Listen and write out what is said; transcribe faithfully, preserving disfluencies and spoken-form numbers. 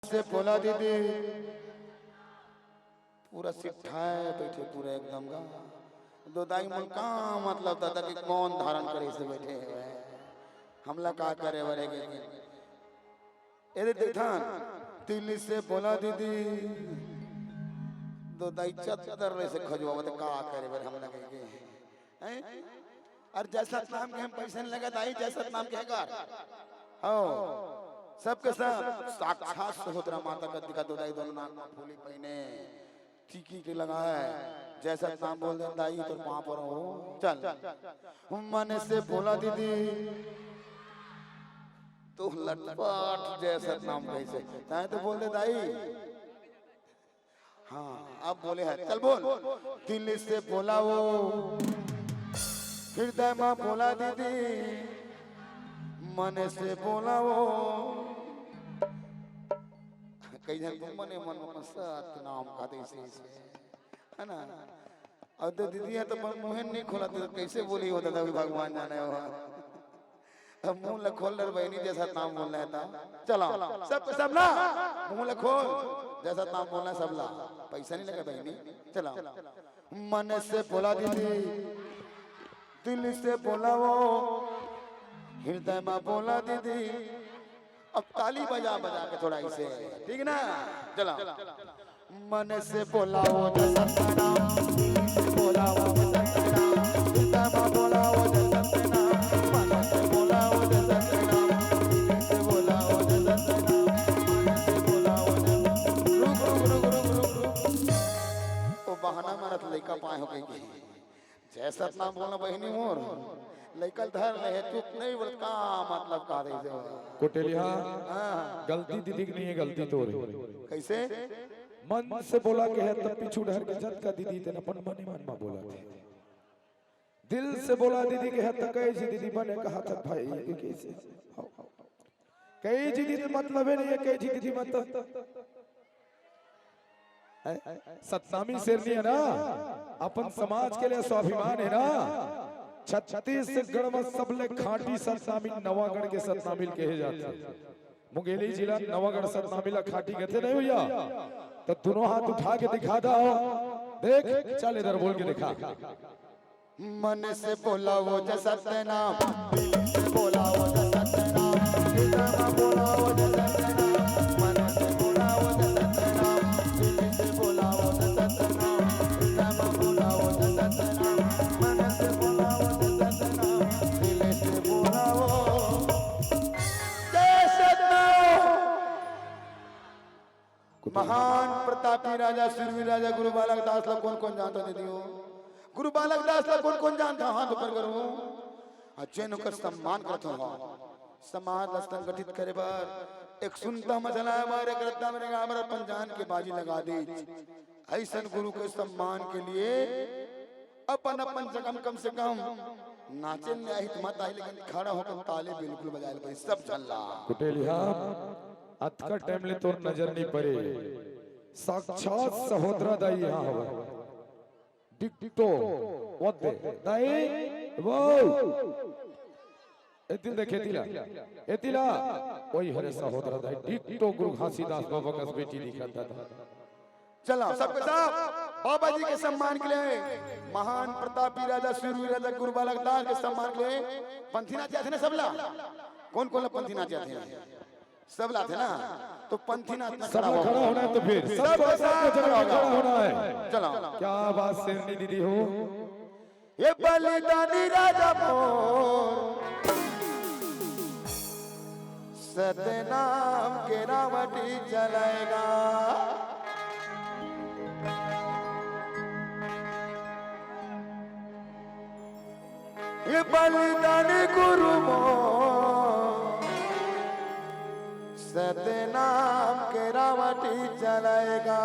से बोला दीदी, पूरा सिट्ठाए बैठे, पूरा एकदम गा। दो दाई मन का मतलब दादा के कौन धारण करे से बैठे हुए हैं? हमला का करे बरे के? एदे देखथन, दिल्ली से बोला दीदी, दो दाई चद्दर ले से खजुआ, बता का करे बर हमला कहे के हैं? और जय सतनाम के हम पैसे नहीं लगा दाई, जय सतनाम के कर। हो, सबके सब साक्षात सहोदरा माता का दिखा दो दाई, दोनों नाक में फूली पहने, टीकी के लगाए, जय सतनाम बोल दे दाई, तो पाँव पर हो। चल, मन से बोला दीदी, तो लटपट जय सतनाम कैसे, ताए तो बोल दे दाई। हाँ, अब बोले हैं, चल बोल। दिल से बोला वो, हृदय में बोला दीदी, मन से बोला वो। कई झन तो मने मन में सतनाम का दे से, है ना? अब तो दीदी है तो अपन मुँह नहीं खोला, तो कैसे बोली हो दादा, भी भगवान जाने हो। अब मुंह ला खोल रे बहिनी, जय सतनाम बोलना है ता। चला, सब, सब ला, मुंह ला खोल, जय सतनाम बोलना है सब ला। पैसा नहीं लगा बहिनी, चला। मन से बोला दीदी, दिल से बोला वो, हृदय में बोला दीदी। अब ताली बजा बजा के थोड़ा इसे, ठीक ना? चला। मन से बोला वो जय सतनाम, दिल से बोला वो जय सतनाम, हृदय में बोला वो जय सतनाम, मन से बोला वो जय सतनाम, दिल से बोला वो जय सतनाम, मन से बोला वो जय सतनाम। रुक, रुक, रुक, रुक, रुक, रुक। वो बहाना मारत लइका पाए हो गई। जय सतनाम बोलना बहिनी मोर, लइका ल धर ले हे, चुप नहीं बोलत का मतलब का दे दे। कुटेलिहा, हाँ। गलती दीदी की नहीं है, गलती तोर हे। कैसे? मन से बोला के हे तब पीछू डहर के जतका दीदी तेन अपन मने मन मा बोला थे। दिल से बोला दीदी के हे त कई झी दीदी बने कहा था भाई, ये कैसे? कई झी दीदी मतलब है नहीं है, कई झी दीदी मतलब है? सतनामी शेरनी है ना, अपन समाज के लिए स्वाभिमान है ना। छत्तीसगढ़ में सबले खांटी सतनामी नवागढ़ के सतनामी ल कहे जाथे। मुंगेली जिला नवागढ़ सतनामी ला खांटी कहते नहीं भैया? तो दोनों हाथ उठा के दिखा दो। देख, चल इधर बोल के दिखा। मन से बोला वो जय सतनाम, दिल से बोला वो जय सतनाम, हृदय में बोला वो जय सतनाम, मन से बोला वो जय सतनाम, दिल से बोला वो जय सतनाम, हृदय में बोला वो जय सतनाम, मन से बोला वो जय सतनाम, दिल से बोला वो जय सतनाम। महान प्रतापी राजा, सुरवीर राजा गुरु बालक दास ला कौन कौन जानता दीदी हो? गुरु बालक दास ला कौन कौन जानता? हाथ ऊपर करो। और जैन ओकर सम्मान करत हो। समाज ला संगठित करे बर एक सुनता मचला हमारे करता मेरे गांव में अपन जान के बाजी लगा दी। ऐसन गुरु के सम्मान के लिए अपन अपन जगह में कम से कम नाचे ले आही त मत आही, लेकिन खड़ा होकर ताली बिल्कुल बजाए ले पड़ी सब झन ला। कुटेलिहा, अतका टाइम ले तोर नजर नहीं पड़े, साक्षात सहोदरा दाई यहाँ हवे। डिक्टो, वद्दे, दाई, वो। एतिल देखे, एतिला, एतिला, वही हरे सहोदरा दाई, डिक्टो गुरु घासीदास बाबा कस बेटी दिखत था। चला, सबके सब बाबा जी के सम्मान के लिए, महान प्रतापी राजा, सूरवीर राजा, गुरु बालक दास के सम्मान के लिए पंथी नाच आथे ना सबला। कौन कौन ला पंथी नाच आथे? सबला आथे ना। तो पंथी नाच में सबला खड़ा होना है तो फिर सबके सब साथ खड़ा होना है। चला। क्या बात शेरनी दीदी हो। ये बलिदानी राजा मोर सतनाम के रावटी चलाएगा। ये बलिदानी गुरु मोर सतनाम के रावटी चलाएगा।